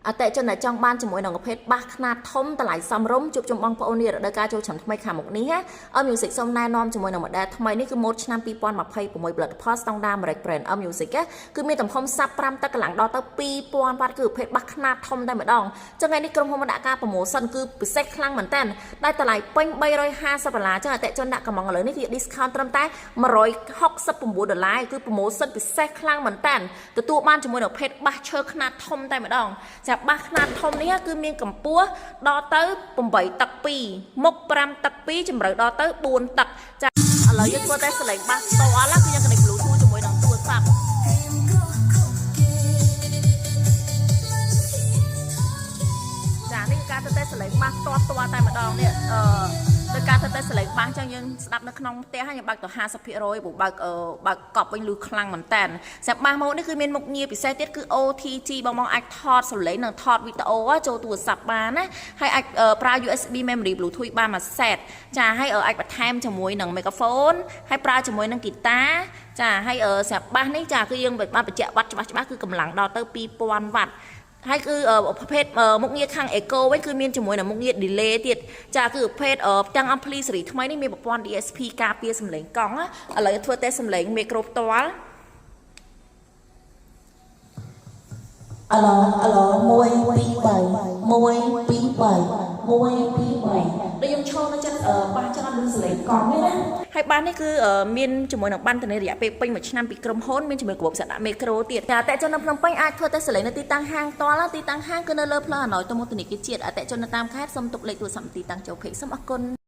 អតិជនដែលចង់បានជាមួយនឹងប្រភេទបាសខ្នាតធំតម្លៃសមរម្យជួបជុំបងប្អូននេះរដូវកាលចូលឆ្នាំថ្មីខាងមុខនេះណា M Music សូមណែនាំជាមួយនឹង model ថ្មីនេះគឺម៉ូដឆ្នាំ2026ផលិតផលស្តង់ដារ American Brand M Music ណាគឺមានទំហំសាប់5ទឹកកម្លាំងដល់ទៅ2000វ៉ាត់គឺប្រភេទបាសខ្នាតធំតែម្ដងចឹងថ្ងៃនេះក្រុមហ៊ុនមកដាក់ការ promotion គឺពិសេសខ្លាំងមែនតើដែលតម្លៃពេញ350ដុល្លារចឹងអតិជនដាក់កំងឥឡូវនេះគឺ discount ត្រឹមតែ169ដុល្លារគឺ promotion ពិសេសខ្លាំងមែនតើទទួលបានជាមួយនឹងប្រភេទបាសឈើខ្នាតធំតែម្ដងចាបាសខ្នាតធំនេះគឺមានកម្ពស់ដល់ទៅ8ទឹក2មុខ5ទឹក2ជម្រៅដល់ទៅ4ទឹកចាឥឡូវយើងធ្វើតែសលេងបាសផ្ទាល់គឺយើង connect Bluetooth ជាមួយនឹងទូរស័ព្ទ ចានេះគឺការធ្វើតេស្តសលេងបាសផ្ទាល់ផ្ទាល់តែម្ដងនេះអឺដោយការធ្វើតេស្តសលេងបាសអញ្ចឹងយើងស្ដាប់នៅក្នុងផ្ទះហើយយើងបើកទៅ50%ព្រោះបើកអឺបើកកប់វិញលឺខ្លាំងមែនតើសម្រាប់បាសម៉ូតនេះគឺមានមុខងារពិសេសទៀតគឺ OTG បងបងអាចថតសលេងនិងថតវីដេអូចូលទូរស័ព្ទបានណាហើយអាចប្រើ USB memory Bluetooth បានមួយ set ចាហើយអាចបន្ថែមជាមួយនឹង microphone ហើយប្រើជាមួយនឹងហ្គីតាចាហើយសម្រាប់បាសនេះចាគឺយើងបានបញ្ជាក់វ៉ាត់ច្បាស់ច្បាស់គឺកម្លាំងដល់ទៅ2000វ៉ាត់ហើយគឺប្រភេទមុខងារខាង Echo វិញគឺមានជាមួយនឹងមុខងារ delay ទៀតចាគឺប្រភេទផ្ទាំង ampli ស៊េរីថ្មីនេះមានប្រព័ន្ធ DSP ការពារសំឡេងកង់ឥឡូវធ្វើតេស្តសំឡេងមីក្រូផ្ទាល់ អាឡូអាឡូ1 2 3 1 2 3 1 2 3 ដូចយើងឈរនៅចិត្តបាសច្រើននឹងសលេងកង់នេះណាហើយបាសនេះគឺមានជាមួយនឹងបានធានារយៈពេលពេញមួយឆ្នាំពីក្រុមហ៊ុនមានជាមួយគ្របសដាក់មេក្រូទៀតតែអតិជននៅភ្នំពេញអាចធ្វើតេស្តសលេងនៅទីតាំងហាងផ្ទាល់ទីតាំងហាងគឺនៅលើផ្លូវអាណយទៅមុខធនាគារជាតិអតិជននៅតាមខេត្តសូមទុកលេខទូរស័ព្ទទីតាំងចូលពេកសូមអរគុណ។